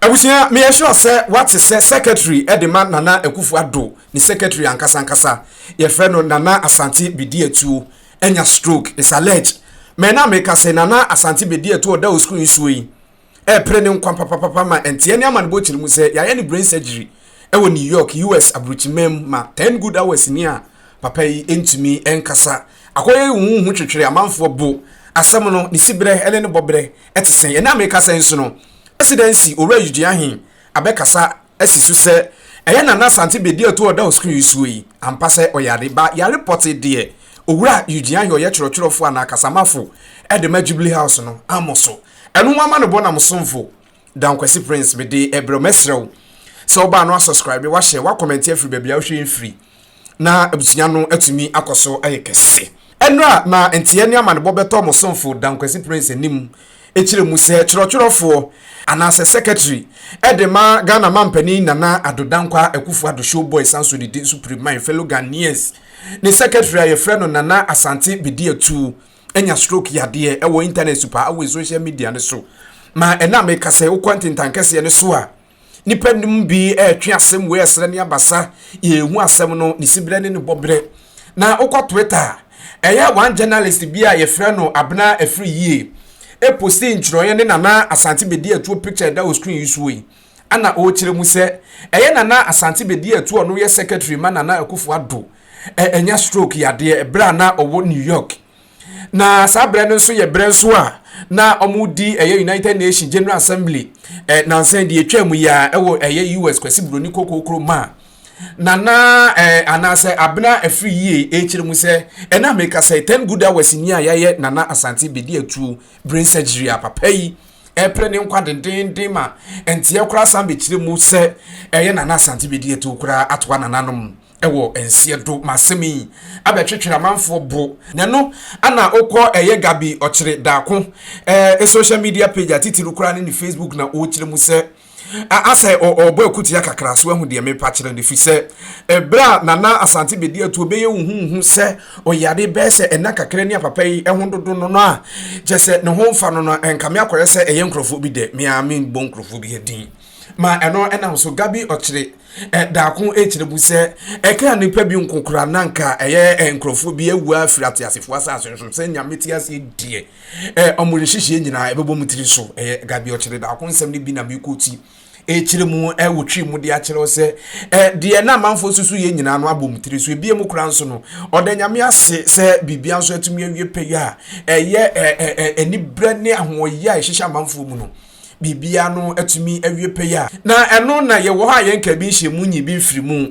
Abusua, meyɛ sure sɛ woate sɛ secretary de ma Nana Akufo Addo, ne secretary ankasa ankasa, yɛfrɛ no Nana Asante Bediatuo, anya stroke, it's alleged. Mɛ na meka sɛ Nana Asante Bediatuo ɔda wɔ sukuu nsuo yi, ɛrepere ne nkwa papapapa ma ɛnteɛ ne amanebɔ kyerɛ mu sɛ yɛayɛ no brain surgery ɛwɔ New York, US aburokyiman mu ma 10 good hours ni a papa yi ntumi nkasa. Akɔyɛ huhuhu twetwere amanfoɔ bo. Asɛm no, ne siberɛ ne ne bɔberɛ te sɛn? Ɛnnɛ a mekasa yi nso no, Presidency Owura Eugene Ahen abɛkasa asi so sɛ ɛyɛ Nana Asante Bediatuo a ɔda wo screen yi soɔ yi ampa sɛ ɔyare ba yare pɔtee deɛ Owura Eugene Ahen ɔyɛ twerɛtwerɛfoɔ anaa kasamafo de ma Jubilee House no ammɔ so. Ɛno ho amanebɔ na mo somfo Dan Kwasi Prince mede ɛbrɛ wo. Mɛsrɛ wo sɛ wobaa no asubscribe, wahyɛ, wakɔmɛnte afiri baabi a wohwɛ yɛn firi na abusua no atumi akɔ so ayɛ kɛse. Ɛnora na nteɛ ne amanebɔ bɛtɔ mo somfo Dan Kwasi Prince anim kyerɛ mu sɛ kyerɛwkyerɛwfoɔ anaasɛ secretary de ma Ghana mampanin Nana Addo Dankwa Akufo Addo Showboy san so ne din so piri my fellow Ghanaians ne secretary a yɛfrɛ no Nana Asante Bediatuo anya stroke yadeɛ ɛwɔ internet so paa wɔ social media no so ma ɛna meka sɛ wokɔ ntentan kɛseɛ no so a Nnipa nom bi retwe asɛm wei ɛsrɛ ne abasa, yɛhu asɛm no ne siberɛ ne ne bɔberɛ. Na wokɔ Twitter a, ɛyɛ one journalist bi a yɛfrɛ no Abena Afiri Yie ɛposti ntwerɛeɛ ne Nana Asante Bediatuo picture ɛda wɔ screen yi soɔ yi ana ɔrekyerɛ mu sɛ ɛyɛ Nana Asante Bediatuo ɔno yɛ secretary ma Nana Akufo Addo ɛnya stroke yadeɛ ɛberɛ a na ɔwɔ New York. Na saa berɛ no nso yɛ berɛ nso a na wɔredi ɛyɛ United Nations General Assembly ɛ nansa deɛ atwa mu yi a ɛwɔ ɛyɛ US Kwasi Buroni Kokoo kurom a Nana ɛ anaasɛ Abena Afiri Yie ɛrekyerɛ mu sɛ ɛna meka sɛ 10 good hours ni a yɛayɛ Nana Asante bɛdi atuo brain surgery a papa yi ɛrepere ne nkwa dendenden ma ɛnteɛ koraa san bɛkyerɛ mu sɛ ɛyɛ Nana Asante bɛdi atuo koraa atoa nananom wɔ nseɛ do ma asɛm yi abɛtwetwere amanfoɔ bo. Na ɛno ana wokɔ ɛyɛ Gabi Ɔkyere Daako eh, social media page a titiriw koraa ne ne Facebook na ɔrekyerɛ mu sɛ asɛ ɔrebɔ akutia kakra so ahu deɛ mepa kyerɛ no ɛfiri sɛ ɛberɛ a Nana Asante bɛdi atuo bɛyɛ huhuhu sɛ ɔyare bɛyɛ sɛ ɛna kakra ni a papa yi ɛho dodo no no a kyɛ sɛ ne ho mfa no no ɛnkame akɔyɛ sɛ ɛyɛ nkurɔfoɔ bi dɛ me a membɔ nkurɔfoɔ bi adin ma ɛno ɛnam so Gabi Ɔkyere Daako kyerɛ mu sɛ, ɛkaa nnipa bi nko koraa na anka ɛyɛ nkurɔfoɔ bi awu afiri ateasefoɔ asase so sɛ Nyame te aseɛ deɛ ɔmo nhyehyɛɛ nyinaa ɛbɛbɔ mu tiri so. Ɛyɛ Gabi Ɔkyere Daako nsɛm no bi na mekɔti ɛkyerɛ mu ɛwɔ twi mu de akyerɛ wo sɛ deɛ na amanfoɔ susu yɛ nyinaa no abɔ mu tiri so. Ebia mu koraa nso no ɔda Nyame ase sɛ biribia nso atumi awie pɛyɛ a ɛyɛ anibrɛ ne ahoɔyɛ a ɛhyehyɛ amanfoɔ mu no biribiara no atumi awie pɛyɛ a. Na ɛno na yɛwɔ hɔ a yɛnka bi nhyɛ mu nyi bi mfiri mu.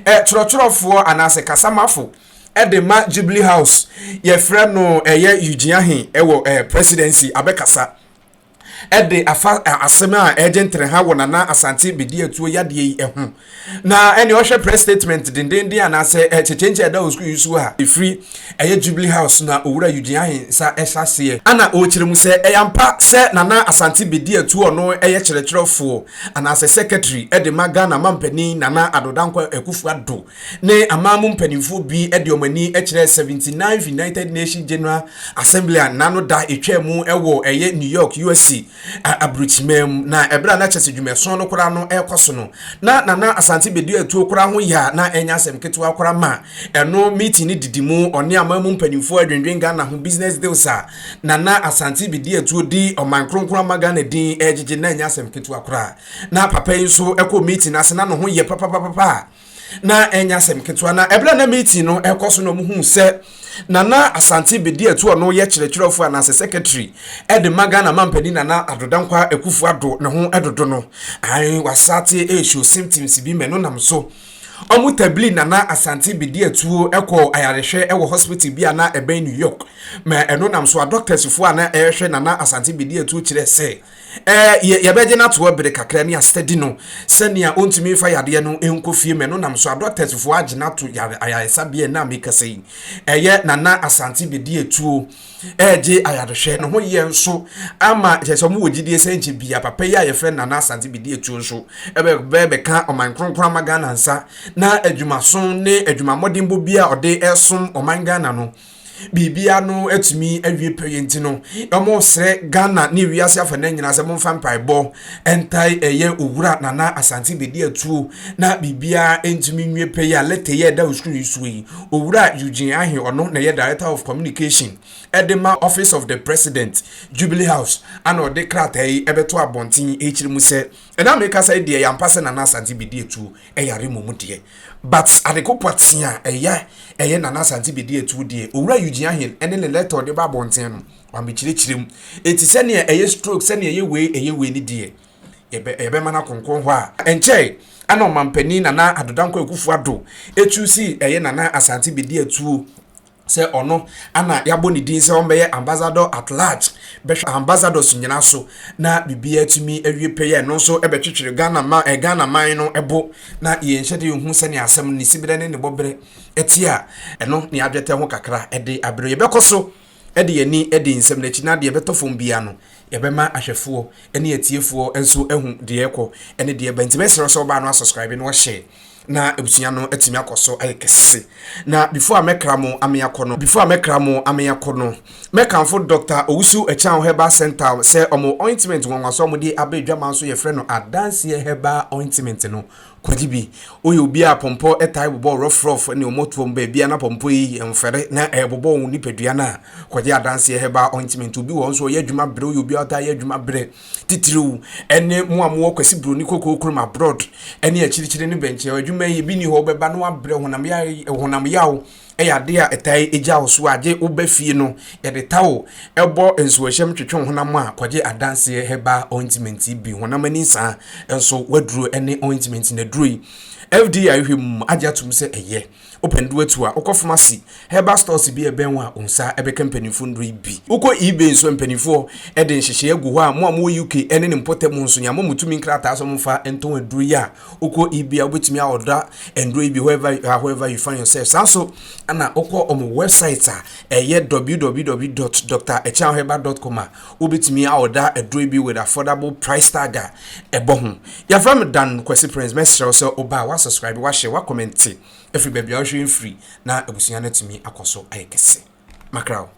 Ɛ, twerɛtwerɛfoɔ anaasɛ kasamafo de ma Jubilee House, yɛfrɛ no ɛyɛ Eugene Ahe wɔ ɛ, Presidency abɛkasa de afa asɛm a ɛregye ntrɛha wɔ Nana Asante Bediatuo yadeɛ yi ho. Na ɛne ɔhwɛ press statement dendenden anaasɛ kyekyɛnkyɛ a ɛda wɔ sukuu yi so a ɛfiri ɛyɛ Jubilee House na Owura Eugene Ahe nsa hyɛ aseɛ. Ana ɔrekyerɛ mu sɛ ɛyɛ ampa sɛ Nana Asante bɛdi atuo ɔno yɛ kyerɛkyerɛfoɔ anaasɛ secretary de ma Ghana mampanin Nana Addo Dankwa Akufo Addo ne aman mu mpanimfoɔ bi de wɔn ani kyerɛɛ 79th United Nations General Assembly a nna no da ɛtwaa mu wɔ ɛyɛ New York, USA. Aburokyiman mu, na ɛberɛ a na kyɛsɛ dwumason no koraa no ɛrekɔ so no, na Nana Asante Bedi Atuo koraa ho yɛ a na ɛnyɛ asɛm ketewa koraa ma ɛno meeting no didi mu, ɔne aman mu mpanimfoɔ ɛredwendwen Ghana ho business deals a Nana Asante Bedi Atuo di ɔman kronkron ama Ghana din ɛregyegye na ɛnyɛ asɛm ketewa koraa. Na papa yi nso ɛkɔɔ meeting no ase na ne ho yɛ papapapa a na ɛnyɛ asɛm ketewa. Na ɛberɛ a na meeting no ɛrekɔ so na wɔhuu sɛ Nana Asante Bediatuo ɔno yɛ kyerɛkyerɛfoɔ anaasɛ secretary ɛde ma Ghana mampanin Nana Addo Dankwa Akufo Addo ne ho dodo no, ae wasate ɛreshow symptoms bi ma ɛno nam so wɔn tabili Nana Asante Bediatuo ɛkɔ ayarehwɛ ɛwɔ hospital bi a na ɛbɛn New York ma ɛno nam so a doctors foɔ a na ɛrehwɛ Nana Asante Bediatuo kyerɛ sɛ Ɛɛ, yɛ, yɛbɛgye no ato hɔ bere kakra ne asitadi no sɛnea ontumi mfa yadeɛ no nkɔ fie ma ɛno nam so a dɔktɛsfoɔ agye no ato yare, ayaresabea ɛnnɛ a mekasa yi. Ɛyɛ Nana Asante bɛdi atuo ɛregye ayarehwɛ. Ne ho yɛ nso ama kyerɛ sɛ wɔwɔ gyidie sɛ nkyɛ bia papa yi a yɛfrɛ no Nana Asante bɛdi atuo nso ɛbɛbɛka ɔman kronkron ama Ghana nsa na adwumaso ne adwuma mmɔdenbɔ bi a ɔde ɛresom ɔman Ghana no. Biribiara no atumi awie pɛyɛ nti no, wɔresrɛ Ghana ne wiase afanan nyinaa sɛ momfa mpaebɔ ntae ɛyɛ Owura Nana Asante Bediatuo na biribiara ntumi nwie pɛyɛ a lɛtɛ yi a ɛda wo screen yi soɔ yi, Owura Eugene Ahe ɔno na ɛyɛ Director of Communication ɛde ma Office of the President, Jubilee House, ana ɔde krataa yi ɛbɛto abɔnten ɛkyerɛ mu sɛ ɛna mekasa yi deɛ yɛampa sɛ Nana Asante Bediatuo ɛyare mmom deɛ but ade ko pɔtee a ɛyɛ ɛyɛ Nana Asante Bediatuo deɛ Owura Eugene Ahe ɛne ne lɛtɛ ɔde ba abɔnten no wambɛkyerɛkyerɛ mu eti sɛnea ɛyɛ stroke sɛnea ɛyɛ wei ɛyɛ wei ne deɛ yɛbɛ yɛbɛma no akonkɔn hɔ a ɛnkyɛe ana ɔmampanin Nana Addo Dankwa Akufo Addo etu si ɛyɛ Nana Asante Bediatuo sɛ ɔno ana yɛabɔ ne din sɛ ɔmbɛyɛ ambassador at large bɛhwɛ ambassadors nyinaa so na biribiara tumi awie pɛyɛ. Ɛno nso ɛbɛtwetwere Ghana ma ɛ Ghana man no ɛbo na yɛnhyɛ de yɛhu sɛnea asɛm ne siberɛ ne ne bɔberɛ ɛte a ɛno ne adwɛtɛ ho kakra ɛde aberɛ. Yɛbɛkɔ so ɛde yɛni ɛde nsɛm n'akyi na deɛ ɛbɛtɔ fam bia no yɛbɛma ahwɛfoɔ ne atiefoɔ nso ahu deɛ ɛkɔ ne deɛ ɛba. Nti mɛsrɛ sɛ ɔbaa no asubscribe na wahyɛ na abusua no atumi akɔ so ayɛ kɛse. Na before a mɛkra mo ame akɔ no before a mɛkra mo ame akɔ no, mɛkamfo Dr. Owusu Akyang Herbal Center sɛ ɔmo ointment nwanwaso a ɔmo de aba adwaman so yɛfrɛ no Adanseɛ Herbal Ointment no. Kwagye bi. Woyɛ obi a pɔmpɔ tae bobɔ rough rough ne ɔmɔtoam baabi a na pɔmpɔ yi mfɛre na ɛbobɔ wo nipadua no a, kɔgye Adanseɛ Herbal Ointment. Obi wɔ hɔ nso ɔyɛ adwuma brɛ, woyɛ obi a ɔtaa yɛ adwuma brɛ titiriw ɛne mo a mowɔ Kwasi Buroni Kokoo kurom abroad ɛne akyirikyiri ne bɛnkyɛ adwuma yi ebi ni hɔ wobɛba na wabrɛ honam yaw honam yaw yɛ ade a ɛtaa gya wo so a gye woba fie no yɛde towel bɔ nsuohyɛm twetwe wo honam a kɔgye Adanseɛ Herbal Ointment yi bi. Honam ani nsaa nso waduro ne ointment na aduro yi FDA ahwehwɛ mu agye atom sɛ ɛyɛ. Wopɛ nnuro atu a wokɔ pharmacy, herbal stores bi a ɛbɛn wo a wo nsa bɛka mpanimfoɔ nnuro yi bi. Wokɔ eBay nso a mpanimfoɔ de nhyehyɛeɛ agu hɔ a mo a mowɔ UK ne ne mpɔtam nso yɛama mo tumi nkrataa sɛ momfa ntɔn aduro yi a wokɔ eBay a wobɛtumi a ɔda nnuro yi bi wherever you are, wherever you find yourself. Saa nso na wokɔ wɔn website a ɛyɛ www.drɛkyɛnherbal.com a wobɛtumi a ɔda aduro yi bi with affordable price tag a ɛbɔ ho. Yɛfrɛ me Dan Kwasi Prince. Mɛsrɛ wo sɛ woba a wasubscribe, wahyɛ, wacomment ɛfiri baabi a wohwɛ mfiri na abusua no atumi akɔ so ayɛ kɛse. Makra wo.